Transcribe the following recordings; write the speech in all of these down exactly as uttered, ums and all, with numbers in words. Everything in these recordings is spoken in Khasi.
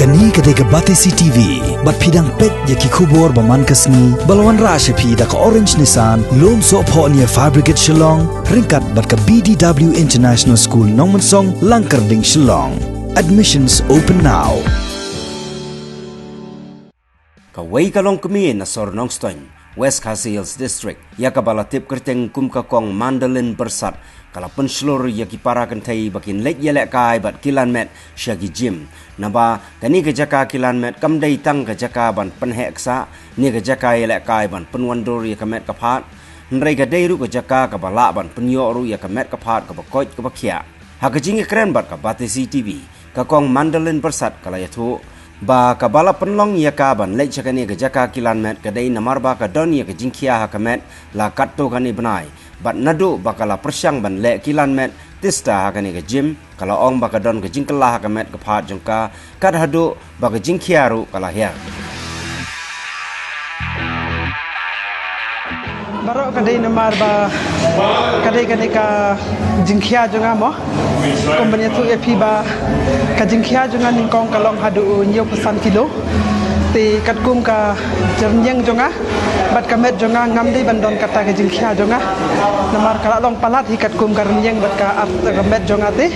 Kane ka dei ka Batesi T V, bad phi dang peit ïa ki khubor ba man ka sngi, ba la wanrah sha phi da ka Orange Nissan, Lumsohphoh near Fire Brigade Shillong, ryngkat bad ka B D W International School Nongmensong, Langkyrding, Shillong. Admissions open now. Kawei ka longkmie na sor Nongstoiñ, West Khasi Hills District, ïa kaba la tip kyrteng kum ka Kong Mandalin Byrsat, ka la pynshlur ïa ki para kynthei ba kin leit ïalehkai bad kilan met sha ki gym. Naba kane ka jaka kilan met kam dei tang ka jaka ban pynheh ksah, ne ka jaka ïalehkai ban pynwandur ïa ka met ka phad, hynrei ka dei ruh ka jaka kaba lah ban pynïoh ruh ïa ka met ka phad kaba koit kaba khiah. Ha ka jingïakren bad ka Batesi T V, ka Kong Mandalin Byrsat ka la ïathuh ba kaba la pynlong ïa ka ban leit sha kane ka jaka kilan met ka dei namar ba ka don ïa ka jingkhia ha ka met la katto katne bnai, bad naduh ba ka la pyrshang ban leh kilan met tista ha kane ka gym, ka la ong ba ka don ka jingkylla ha ka met ka phad jong ka, kat haduh ba ka jingkhia ruh ka la hiar. Baroh ka dei namar ba ka dei kane ka jingkhia jong nga mo. Kum ban ïathuh ïa phi ba ka jingkhia jong nga nyngkong ka long haduh hynñiewphew san kilo. Te katkum ka jingïeng jong nga bad ka met jong nga, ngam dei ban don kata ka jingkhia jong nga. Namar ka la long palat hi katkum ka rynïeng bad ka ar ka met jong nga te.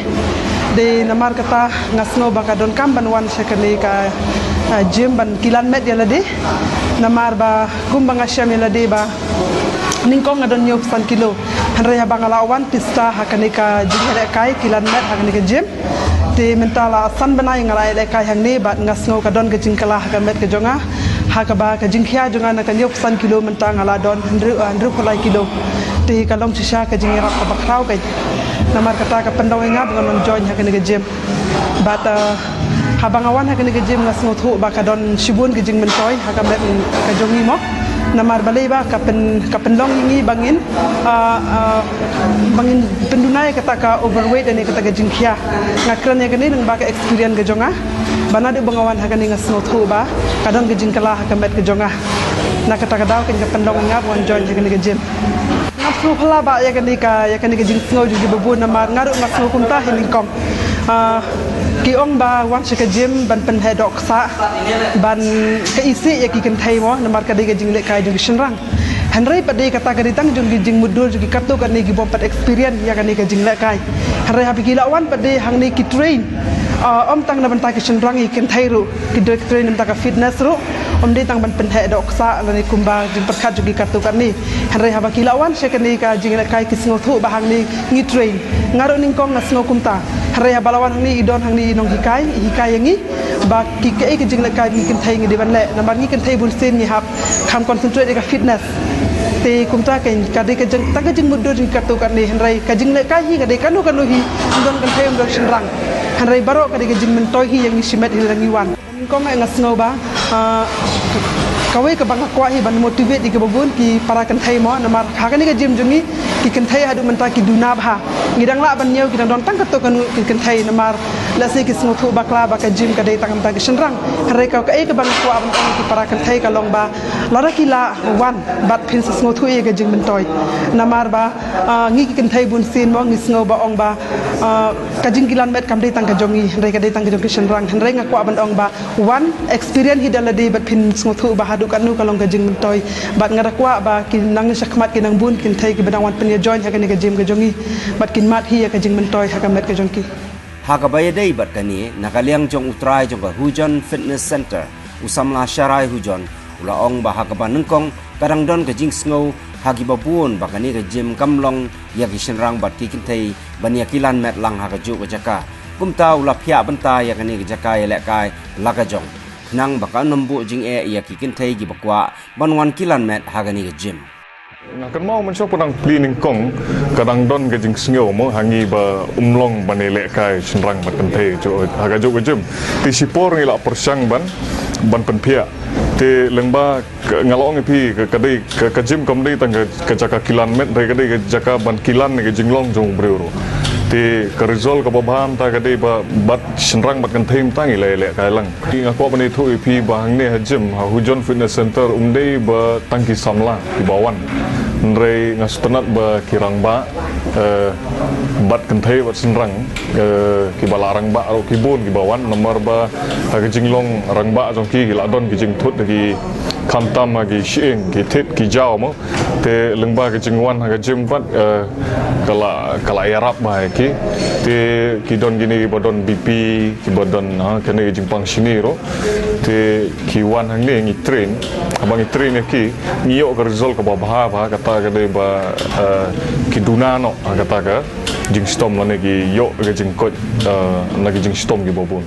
Dei namar kata nga sngew ba ka donkam ban wan sha kane ka, ah, gym ban kilan met ïa lade. Namar ba kum ba nga shem ïa lade ba nyngkong nga don hynñiewphew san kilo. Hynrei haba nga la wan tista ha kane ka jingïalehkai kilan met ha kane ka gym. Te mynta la san bnai nga la ïalehkai hangne bad nga sngew ka don ka jingkylla ha ka met ka jong nga. Ha kaba ka jingkhia jong nga na ka hynñiewphew san kilo mynta nga la don hynriew, ah, hynriewphew lai kilo. Te ka long shisha ka jingïarap kaba khraw keiñ. Namar kata ka pyndong ïa nga ba ngan wan join ha kane ka gym. Bad, ah, haba nga wan ha kane ka gym nga sngewthuh ba ka don shibun ka jingmyntoi ha ka met ka jong ngi mo. Namar balei ba ka pyn, ka pynlong ïa ngi ba ngin, ah, ah, ba ngin pynduna ïa kata ka overweight ne kata ka jingkhia. Nga kren ïa kane lyngba ka experience ka jong nga. Ba naduh ba nga wan ha kane nga sngewthuh ba ka don ka jingkylla ha ka met ka jong nga. Na kata ka daw keiñ ka pynlong ïa nga ba ngan join ha kane ka gym. Nga sngewphylla ba ïa kane ka, ïa kane ka jingsngew jong kiba bun namar nga ruh nga sngew kumta hi nyngkong. Ah, ki ong ba wan sha ka gym ban pynheh doh ksah, ban ka isih ïa ki kynthei mo, namar ka dei ka jinglehkai jong ki shynrang. Hynrei pat dei kata ka dei tang jong ki jingmutdur jong ki katto katne ki bym pat experience ïa kane ka jinglehkai. Hynrei haba ki la wan pat dei hangne ki train, ah, ym tang na bynta ki shynrang, ki kynthei ruh ki dei train na bynta ka fitness ruh. Ym dei tang ban pynheh doh ksah lane kumba jingpyrkhat jong ki katto katne. Hynrei haba ki la wan sha kane ka jinglehkai ki sngewthuh ba hangne ngi train. Nga ruh nyngkong nga sngew kumta. Hynrei haba la wan hangne i don hangne i nonghikai, i hikai ïa ngi ba ki kaei ka jinglehkai ngi kynthei ngi dei ban leh. Namar ngi kynthei bunsien ngi hap kham concentrate ïa ka fitness. Te kumta keiñ ka dei ka jing, tang ka jingmutdur jong ki katto katne, hynrei ka jinglehkai hi ka dei kano kano hi, ym don kynthei ym don shynrang. Hynrei baroh ka dei ka jingmyntoi hi ïa ngi shimet hi lada ngi wan. Nyngkong nga sngew ba, ah, kawei kaba nga kwah hi ban motivate ïa kiba bun ki para kynthei mo, namar ha kane ka gym jong ngi ki kynthei haduh mynta ki duna bha. Ngi dang lah ban ñiew, ki dang don tang katto katno ki kynthei namar lehse ki sngewthuh bakla ba ka gym ka dei tang mynta ki shynrang. Hynrei ka, kaei kaba nga kwah ban ong ïa ki para kynthei ka long ba lada ki lah wan bad phin sa sngewthuh ïa ka jingmyntoi. Namar ba, ah, ngi ki kynthei bunsien mo ngi sngew ba ong ba, ah, ka jingkilan met kam dei tang ka jong ngi, hynrei ka dei tang ka jong ki shynrang. Hynrei nga kwah ban ong ba wan experience hi da lade bad phin sngewthuh ba haduh katno ka long ka jingmyntoi. Bad nga da kwah ba ki nang shakhmat ki nang bun ki kynthei kiba dang wan pynïajoin ha kane ka gym ka jong ngi bad kin mad hi ïa ka jingmyntoi ha ka met ka jong ki. Ha kaba ïadei bad kane, na ka liang jong u trai jong ka Hujon Fitness Center, u samla Sharai Hujon, u la ong ba ha kaba nyngkong ka dang don ka jingsngew ha kiba bun ba kane ka gym kam long ïa ki shynrang bad ki kynthei ban ïakilan met lang ha kajuh ka jaka. Kumta u la phiah bynta ïa kane ka jaka ïalehkai la ka jong, khnang ba kan ym buh jingeh ïa ki kynthei kiba kwah ban wan kilan met ha kane ka gym. Nga kynmaw mynshuwa ba dang plie nyngkong ka dang don ka jingsngew mo ha ngi ba um long ban ïalehkai shynrang bad kynthei ha kajuh ka gym. Te shipor ngi la pyrshang ban, ban pynphiah. Te lyngba ka, nga la ong ïa phi ka, ka dei ka, ka gym kam dei tang ka, ka jaka kilan met, hynrei ka dei ka jaka ban kilan ïa ka jinglong jong u briew ruh. Te ka result kaba bha mynta ka dei ba bad shynrang bad kynthei mynta ngi la ïalehkai lang. Nga kwah ban ïathuh ïa phi ba hangne ha gym, ha Hujon Fitness Center, um dei ba tang ki samla kiba wan. Hynrei nga sngewtynnat ba ki rangbah, eh, Bad kynthei bad shynrang, eh, kiba la rangbah ruh ki bun kiba wan, namar ba ha ka jinglong rangbah jong ki, ki la don ki jingthut da ki, khamtam ha ki shyieng, ki thied ki jaw mo. Te lyngba ka jingwan ha ka gym pat, eh, ka la, ka la ïarap bha ïa ki. Te ki don kine kiba don B P, kiba don, ha, kane ka jingpang shini ruh. Te ki wan hangne ngi train, haba ngi train ïa ki, ngi ïoh ka result kaba bha bha, kata ka dei ba, eh, ki duna noh, ha, kata ka jingshitom lane ki ïoh ka jingkoit, eh, na ki jingshitom kiba bun.